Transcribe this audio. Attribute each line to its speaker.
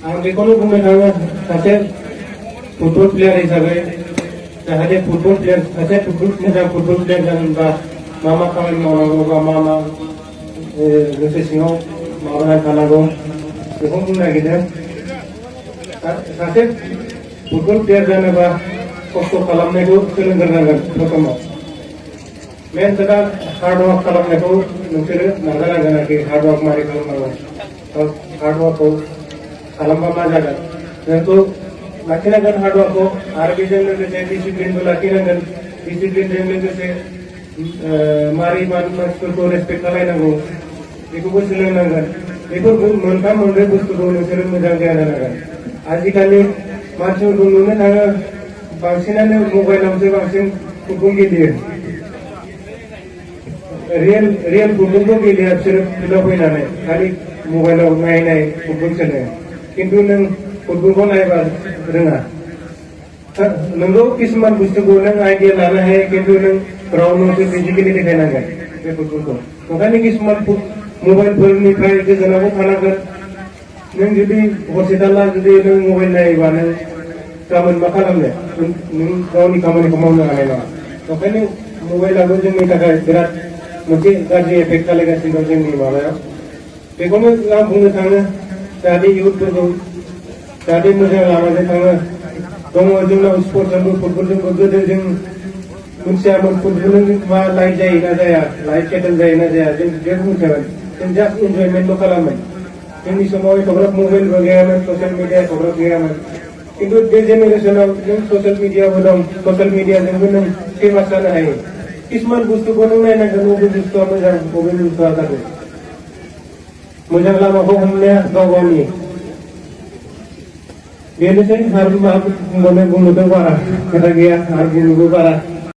Speaker 1: आं बेखौनो बुंनो थाङो सासे फुटबल प्लेयार हिसाबै जाहाथे फुटबल प्लेयार सासे मोजां फुटबल प्लेयार जानोबा मा मा खामानि मावनांगौ बा मा मा गोसो सिङाव माबानानै थानांगौ बेखौ बुंनो नागिरदों। सासे फुटबल प्लेयार जानोबा खस्थ' खालामनायखौ सोलोंग्रोनांगोन प्रथमाव। मेन खोथा हार्डवर्क खालामनायखौ नोंसोरो नाजानांगोन आरोखि हार्डवर्क मारै खालामनांगौ। हार्डवर्कखौ खालामबा मा जागोन नोंखौ लाखिनांगोन हार्डवर्कखौ आरो बेजों लोगोसे डिसिप्लिनबो लाखिनांगोन। डिसिप्लिनजों लोगोसे मारै मानसिफोरखौ रेसपेक्ट खालायनांगौ बेखौबो सोलोंनांगोन। बेफोर मोनथाम मोनब्रै बुस्थुखौ नोंसोरो मोजां गियान होनांगोन। आजिखालि मानसिफोरखौ नुनो थाङो बांसिनानो मबाइलावसो बांसिन फुटबल गेलेयो। रियेल फुटबलखौ गेलेया बिसोरो फिल्डआव फैनानै खालि मबाइलाव नाय फुटबल सोनो। खिन्थु नों फुटबलखौ नायबा रोङा। नोंगौ किसुमान बुस्थुखौ नों आइडिया लानो हायो खिन्थु नों ग्राउन्डआवसो फिजिकेलि देखायनांगोन बे फुटबलखौ। ओंखायनो किसुमान मबाइलफोरनिफ्राय गोजानावबो थानांगोन। नों जुदि हरसे थाला जुदि नों मबाइल नायोबा नों गाबोन मा खालामनो नों गावनि खामानिखौ मावनो हानाय नङा। ओंखायनो मबाइलाबो जोंनि थाखाय बिराद मोनसे गाज्रि एफेक्ट खालायगासिनो दं जोंनि माबायाव। बेखौनो आं बुंनो थाङो जाहाथे इयुथफोरखौ जाहाथे मोजां लामाजों थाङो। दङ जोंनाव स्पर्टसजोंबो फुटबलजोंबो गोदो जों मिथियामोन फुटबलजों मा लाइफ जायो ना जाया लाइफ सेटेल जायो ना जाया जों जेबो मिथियामोन। जों जास्ट इन्जयमेन्टल' खालामोन। जोंनि समाव एथ'ग्राब मबाइलबो गैयामोन ससियेल मिडिया एथ'ग्राब गैयामोन। खिन्थु बे जेनेरेसनाव नों ससियेल मिडियाबो दं। ससियेल मिडियाजोंबो नों फेमास जानो हायो। किसुमान बुस्थुखौ नों नायनांगोन बबे बुस्थुआ मोजां बबे बुस्थुआ गाज्रि। मोजां लामाखौ हमनाया गाव गावनि। बेनोसै आरो मा बुंनोथ' बारा खोथा गैया आरो बुंनोबो बारा